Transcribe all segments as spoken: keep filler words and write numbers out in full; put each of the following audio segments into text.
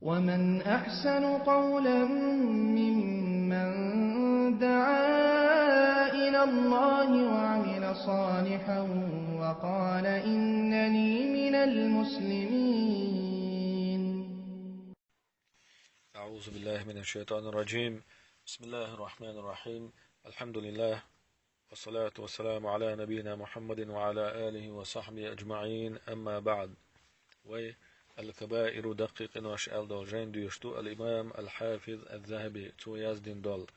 ومن أحسن قولا ممن دعا إلى الله وعمل صالحا وقال إنني من المسلمين. أعوذ بالله من الشيطان الرجيم. بسم الله الرحمن الرحيم. الحمد لله. والصلاة والسلام على نبينا محمد وعلى آله وصحبه أجمعين. أما بعد. Вай аль-кабаиру, даккхий къинош аьлла дола жайн доьшуш ду аль-имам аль-хьафиз аз-Захьаби, цо яздина дола.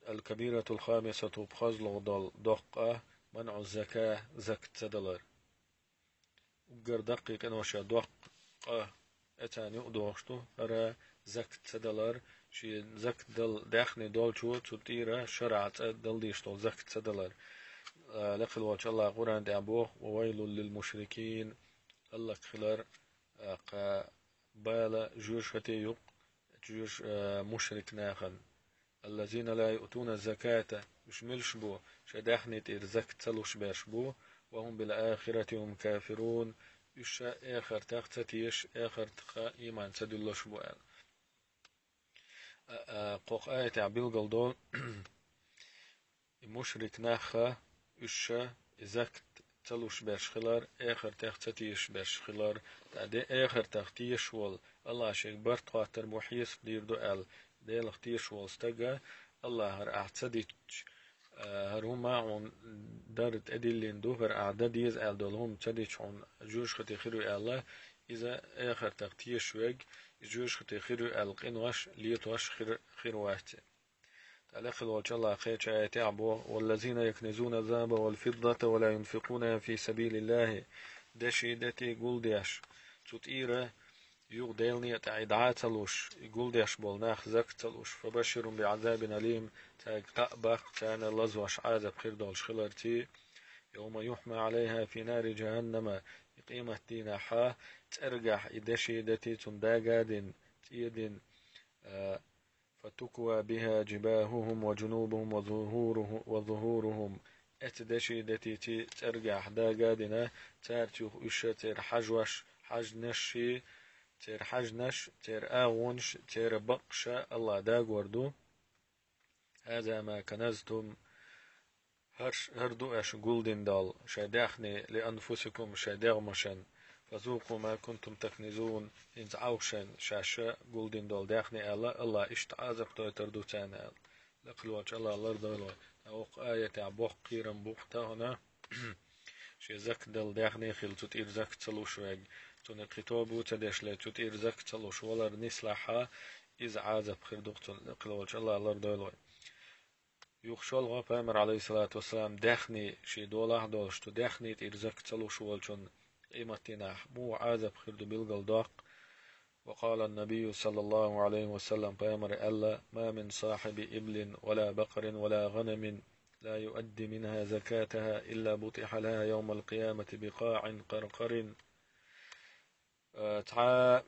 Аль-кабиратуль хамисату, пхозлагӀа дола доккха къа, манӀу закат, закат ца далар. Уггар даккхий къиношех доккха къа, эцарна юкъе доагӀаш ду хӀара закат ца далар, ший закат дала даьхни долчо цу тӀера шарӀан цӀа дала дезаш дола закат ца далар. А, лекхаш волчу АллахӀа Къуръан тӀехь боху: «وويل للمشركين», хӀаллак хилар, а, кху бала, жоьжахати юкъ, жоьж-, а, мушрик нахана. «الذين لا يؤتون الزكاة», уьш муьлш бу, шайн даьхни тӀера закат ца луш берш бу, «وهم بالآخرة هم كافرون», уьш ша эхартах ца тешаш, эхартах ийман ца дуьллуш бу аьлла. А, а, кху аятехь билгал долу, и мушрик нах, уьш ша и закат ца луш берш хилар, эхартах ца тешаш берш хилар, тӀаккха де эхартах тешаш волу, АллахӀа шега барт хӀоттор бу, хьесап дийр ду аьлла, Делах тешаш волу стага, АллахӀа хӀара ахь ца дитча, а, хӀара хӀума хьуна дара тӀедиллина ду, хӀара ахь дан деза аьлла долу хӀума ца дича хьуна жоьжахати хир ю аьлла, иза эхартах тешаш верг, и жоьжахати хир ю аьлла къинош летош хир, хир вац. ТӀаккха лекхаш волчу АллахӀа кхечу аятехь боху: «والذين يكنزون الذهب والفضة ولا ينفقونها في سبيل الله». Деши, дети гулдеш, цу тӀера юха Делан некъа тӀехь и дӀа а ца луш, и гулдеш болу нах закат ца луш, «فبشرهم بعذاب أليم», цаьрга кхаъ баккха царна лазош Ӏазап хир долуш хиларций, «يوم يحمى عليها في نار جهنم», и къематдийнахь цӀергахь и деши, дети цунна дага а дина, цӀе а дина, а, «فتكوى بها جباههم وجنوبهم وظهوره-، وظهورهم». Эцу деши, дети цу цӀергахь дага а дина, цаьрца юха уьш ша, церан хьажош, хьажнаш ши, церан хьажнаш, церан агӀонаш, церан бакъ ша АллахӀа дагор ду. «هذا ما كنزتم». ХӀара ш-, хӀара ду аша гулдина долу шайн даьхни, «لأنفسكم», шайн дегӀмашна, «فذوقوا ما كنتم تكنزون», хӀинца Ӏовха шайна шаьш гулдина долу даьхни аьлла, АллахӀа иштта Ӏазап дойтур ду царна аьлла. Лекхаш волчу АллахӀа лардойла вай. ТӀаккха оцу аятехь боккха кхерам бу-кх тахана, шен закат дала даьхни хилла, цу тӀера закат ца луш верг, цунна кхин тоба а ца деш ле, цу тӀера закат ца луш валар нислахь, иза Ӏазап хир ду-кх цунна, лекхаш волчу АллахӀа лардойла вай. Юха шолгӀа, Пайхамар, Ӏалайхиссалату вассалам, даьхни шен долахь а долуш, цу даьхни тӀера закат ца луш волчунна къематдийнахь муха Ӏазап хир ду билгалдоккху. «وقال النبي صلى الله عليه وسلم», Пайхамара аьлла: «ما من صاحب إبل ولا بقر ولا غنم لا يؤدي منها زكاتها إلا بطح لها يوم القيامة بقاع قرقر». Э, цхьа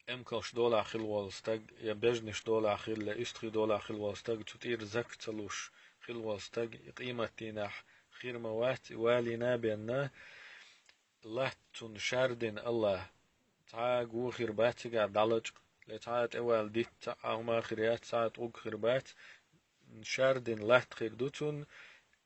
эмкалш долахь хилла волу стаг, я бежнаш долахь хилла, я уьстагӀий долахь хилла волу стаг, цу тӀера закат ца луш хилла волу стаг, и къематдийнахь хир ма вац, и валийна а бенна, латта цунна шардина АллахӀа. Цхьа а го хир бац цигахь дӀалачкъа, я цхьа а тӀевала дитт, цхьа а хӀума хир яц, цхьа а тӀулг хир бац, шардина латта хир ду цунна,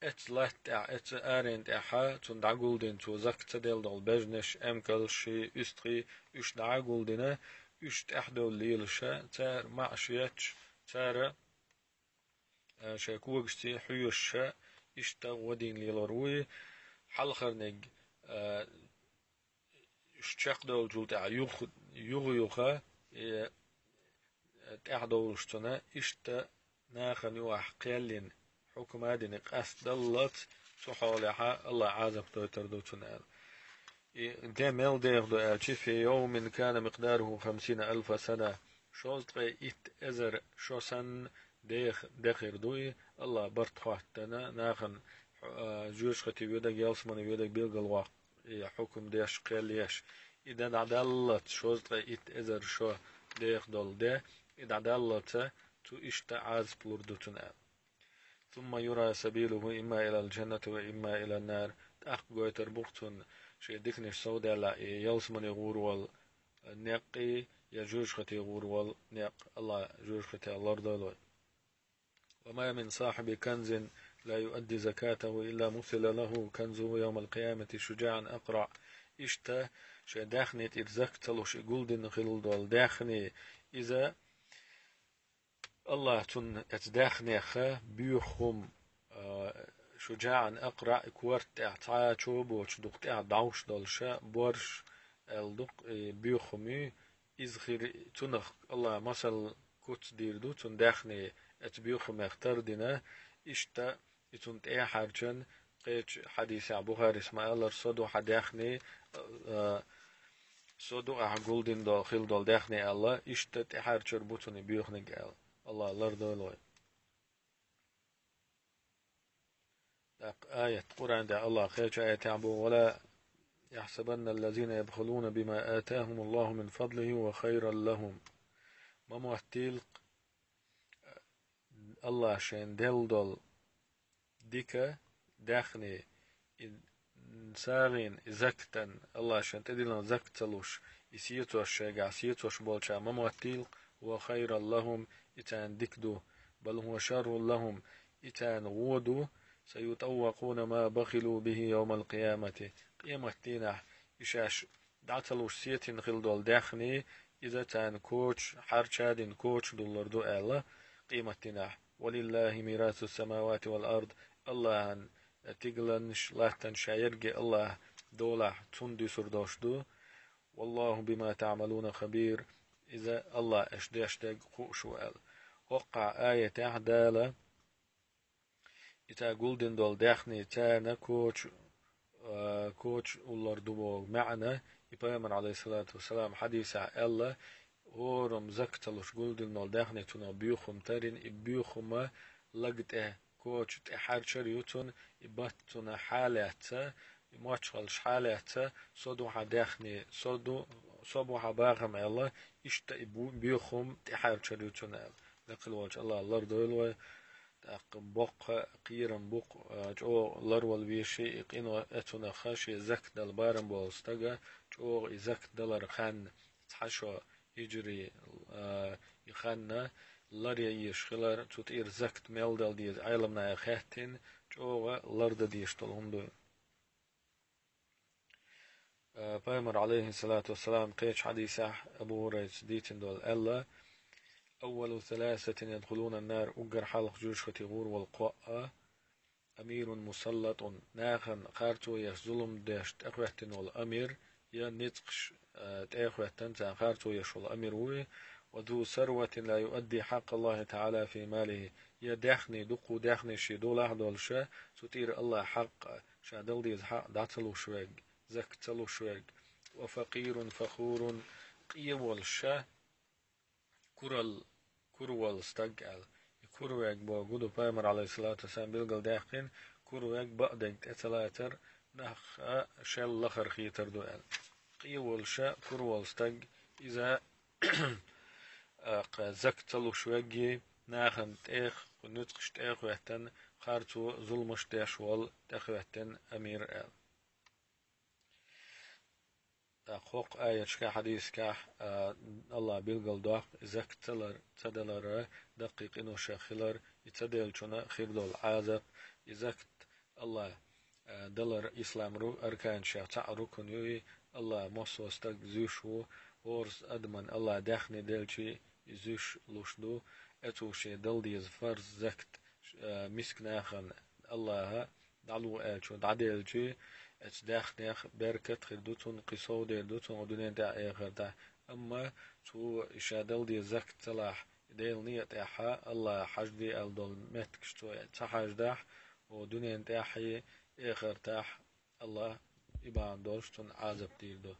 эцу латта тӀехь, эцу аренна тӀехь цунна дӀагулдина, цо закат ца делла долу бежнаш, эмкалш, уьстагӀий, уьш дӀагулдина, уьш тӀаьхьадовла лелаш, цара маӀаш етташ, цара, а, шайн когашций хьоьжуш, иштта гӀо дийна лелор ву и. Хьалхарниг, а, уьш чекхдовлучул тӀаьхьа юха, юха-юха, э, тӀаьхьадовлуш цунна, иштта нахана юкъахь кхел йина, хьукма а дина, къастадаллалц, цу хьолехь АллахӀа Ӏазап дойтур ду цунна аьлла. И де мел деха ду аьлча, «في يوم كان مقداره خمسين ألف سنة», шовзткъе итт эзар шо санна деха, де хир ду и, АллахӀа барт хӀоттадана, нахана, а, жоьжахати ведаг, ялсамани ведаг билгалваккха, и хьукам деш, кхел еш. И де дӀадаллалц, шовзткъе итт эзар шо деха долу де, и дӀадаллалц, цу иштта Ӏазап лур ду цунна аьлла. «ثم يرى سبيله إما إلى الجنة وإما إلى النار». ТӀаккха гойтур бу-кх цунна шен диканаш совдаьлла и ялсамани гӀур волу некъий, я жоьжахате гӀур волу некъ, Аллах жоьжахатех лардойла вай. وما من صاحب كنز لا يؤدي زكاته إلا مثل له كنزه يوم القيامة شجاعا أقرع. Иштта шайн даьхни тӀера закат ца луш и гулдина хилла долу даьхни, иза Аллах цунна эцу даьхнеха боьха хӀума, а, шуджаӀан акъраӀ, и корта тӀехь цхьа а чо боцуш дукха тӀехь дӀовш долуша борш аьлла дукха и боьха хӀума ю, иза хир цунах Аллах масал куц дийр ду, цунна даьхни эцу боьха хӀумех тардина, иштта и цунна тӀехьарчан, кхечу хьадисехь Бухарис ма-аллара, со ду хьан даьхни, а, со ду ахьа гулдина долу, хила долу даьхни аьлла, иштта тӀехьарчар бу цунна и боьханиг аьлла. Аллах лардойла вай. ТӀаккха аят, Къуръан тӀехь Аллах кхечу аятехь бу: «ولا يحسبن الذين يبخلون بما آتاهم الله من فضله هو خيرا لهم». Ма моттийла-кх Аллах шайна делла долу дика даьхни, и сагӀина, и закатан, Аллах шайна тӀедиллина закат ца луш, и сецош шайгахь, сецош болчарна ма моттийла-кх, هو خيرا لهم, и царна дика ду, بل هو شر لهم, и царна вон ду, سيطوقون ما بخلوا به يوم القيامة, къематдийнахь и шаьш дӀа ца луш сецина хила долу даьхни, иза царна коча, хьарча дина коча дуллур ду аьлла, къематдийнахь. «ولله ميراث السماوات والأرض», Аллахьан тигаланаш, латтанаш ша ерриге Аллахь долахь, цунна дуьсур долуш ду. «والله بما تعملون خبير», иза Аллах аша деш дерг хууш ву аьлла. ХӀокхахь аятехь Дала и цара гулдина долу даьхни царна коча, а, коча уллур ду боху маьӀна, и пайхамар, алейхиссалату вассалам, хьадисехь аьлла, хӀораммо закат ца луш гулдина долу даьхни цунах боьха хӀума тарйина, и боьха хӀума лаг тӀе, коча тӀе хьарчар ю цунна, и бат цунна хьалаьцна, и мочхаллаш хьалаьцна, со ду хьан даьхни, со ду, со бу хьан бахам аьлла, иштта и бу-, боьха хӀума тӀе хьарчар ю цунна аьлла. Даккхийла волчу Аллах лардойла вай. ТӀаккха боккха кхерам бу-кх, а, чӀогӀа ларвала везаш и къино, эцунах шен закат дала барам болу стага, чӀогӀа и закат далара хан, цхьа шо хиджри, а, и хан ларъян езаш хилар, цу тӀера закат мел дала деза Ӏеламнаха хаьттина, чӀогӀа лардан дезаш долу хӀума ду. Э, пайхамар, алейхиссалату вассалам, кхечу хьадисехь Абу Хурайрас дийцина долу аьлла: «أول ثلاثة يدخلون النار», уггар хьалха жоьжахате гӀур волу кхоъ: «أمير مسلط», нахана харцо еш, зулам деш тӀехӀоьттина волу амир, я ницкъаш, э, тӀехӀоьттина, царна харцо еш волу амир ву и, «وذو ثروة لا يؤدي حق الله تعالى في ماله», я даьхни, дуккха даьхни шен долахь а долуша, цу тӀера Аллах хьакъ ша дала деза хьакъ дӀа ца луш верг, закат ца луш верг. «وفقير فخور», къе волуша, курал, кура волу стаг аьлла. И кура верг бохург ду, пайхамар, алейхиссалату вассалам, билгалдаьккхина, кура верг бакъдерг тӀе ца лацар, нах а шел лахара хетар ду аьлла. Къе волуша, кура волу стаг, иза, а, кху закат ца луш верг, нахана тӀех, кху нуьцкъаш тӀехӀоьттина, харцо, зуламаш деш волу тӀехӀоьттина амир аьлла. ТӀаккха хӀокху аяташкахь, хьадисашкахь, а, Аллах билгалдоккху, и закат ца лар-, ца далара даккхий къиношех хилар, и ца деллачунна хир долу Ӏазап, и закат Аллах, а, далар ислам ру-, арканашех цхьаъ рукун ю, и Аллах массо а стаг зуьйш ву, хӀорас адаман Аллах даьхни делчи, и зуьйш луш ду, эцу шен дала деза фарз закат, а, мисканахана Аллаха дӀало аьллачо дӀаделчи, эцу даьхнех беркат хир ду цунна, кхин сов дер ду цунна дуьнен тӀехь а, эхартахь а. Амма цо и ша дала деза закат ца лахь, и Делан некъа тӀехьа Аллаха хьажде аьлла долу меттигаш цо ца хьаждахь, о дуьнен тӀехь а, эхартахь а Аллах и бахьана долуш цунна Ӏазап дийр ду.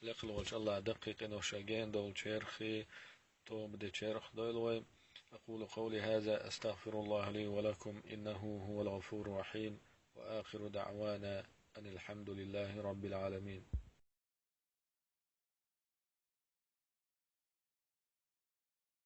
Лекхалволчу Аллаха даккхий къиношех гена долчарах, тоба дечарах дойла вай. أقول قولي هذا أستغفر الله لي ولكم إنه هو الغفور الرحيم وآخر دعوانا أن الحمد لله رب العالمين.